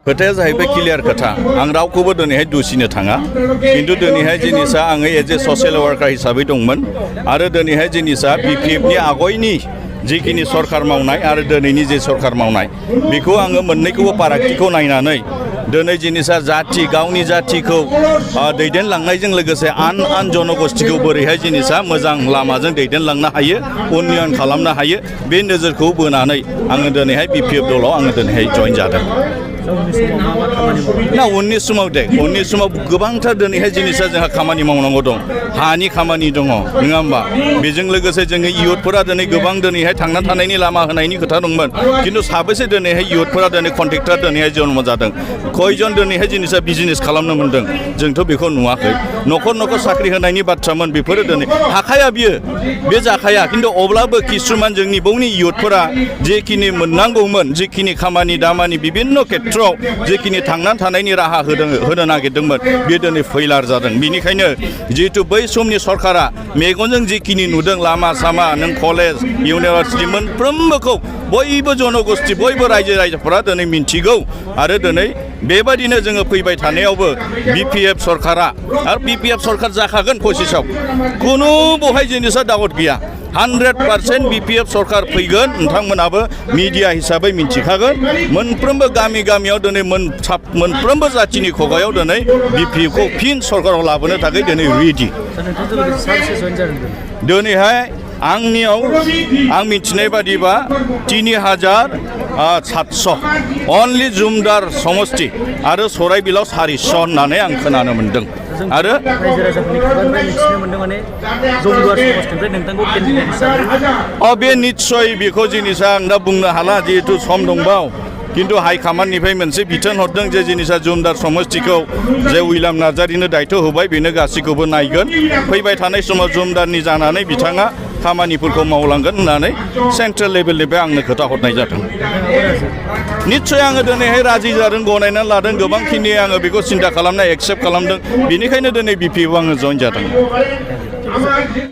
खोथाया जाहैबाय क्लियार खोथा आं रावखौबो दिनैहाय दुसिनो थाङा खिन्थु दिनैहाय जिनिसा आङो एज ए ससियेल वार्कार हिसाबै दंमोन आरो दिनैहाय जिनिसा बिपिएफनि आगयनि जिखिनि सरकार मावनाय आरो दिनैनि जे सरकार मावनाय बेखौ आङो मोननैखौबो फारागथिखौ नायनानै दिनै जिनिसा जाथि गावनि जाथिखौ दैदेनलांनायजों लोगोसे आन जनगोष्ठीखौ बोरैहाय जिनिसा मोजां लामाजों दैदेनलांनो हायो उन्नयन खालामनो हायो बे नोजोरखौ बोनानै आङो दिनैहाय बिपिएफ दलाव आङो दिनैहाय जइन जादों ना उननि समाव गोबांथार दिनैहाय जिनिसा जोंहा खामानि मावनांगौ दं हानि खामानि दङ नङा होमबा बेजों लोगोसे जोङो इयुथफोरा दिनै गोबां दिनैहाय थांना थानायनि लामा होनायनि खोथा दंमोन खिन्थु साबेसे दिनैहाय इयुथफोरा दिनै कन्ट्रेक्टर दिनैहाय जन्म जादों खयजन दिनैहाय जिनिसा बिजनेस खालामनो मोनदों जोंथ' बेखौ नुवाखै न'खर साख्रि होनायनि बाथ्रामोन बेफोरो दिनै हाखाया बियो बे जाखाया खिन्थु अब्लाबो किसुमान जोंनि बावनि इयुथफोरा जेखिनि मोननांगौमोन जिखिनि खामानि दामानि बिभिन्न खेत्र जेखिनि थांनानै थानायनि राहा होनो नागिरदोंमोन बे दिनै फैलार जादों बेनिखायनो जिहेतु बै समनि सरकारा मेगनजों जिखिनि नुदों लामा सामा नों कलेज इउनिभार्सिटि मोनफ्रोमबोखौ बयबो जनगोष्ठी बयबो रायजोफोरा दिनै मिन्थिगौ आरो दिनै बेबायदिनो जोङो फैबाय थानायावबो बिपिएफ सरकारा आरो बिपिएफ सरकार जाखागोन पसिसाव खुनु बहाय जिनिसा दावत गैया 100% बिपिएफ सरकार फैगोन नोंथांमोनाबो मिडिया हिसाबै मिन्थिखागोन मोनफ्रोमबो गामियाव दिनै मोनफ्रोमबो जाथिनि खुगायाव दिनै बिपिएफखौ फिन सरकाराव लाबोनो थाखाय दिनै रेडि दिनैहाय आं मिथिनाय बादिबा 3700 अनलि जुमदार समष्टि आरो सराइबिलाव 400 होननानै आं खोनानो मोन्दों आरो बे निस्सय बेखौ जिनिसा आं दा बुंनो हाला जिहेतु सम दंबाव किन्तु हाइकमान्डनिफ्राय मोनसे बिथोन हरदों जे जिनिसा जुमदार समष्टिखौ जे उइलाम नार्जारिनो दायथ' होबाय बेनो गासैखौबो नायगोन फैबाय थानाय समाव जुमदारनि जानानै बिथाङा खामानिफोरखौ मावलांगोन होननानै सेन्ट्रेल लेभेलनिफ्राय आंनो खोथा हरनाय जादों निस्सय आङो दिनैहाय राजि जादों गनायनानै लादों गोबांखिनि आङो बेखौ सिन्था खालामनाय एक्सेप्ट खालामदों बेनिखायनो दिनै बिपिएफआव आङो जइन जादों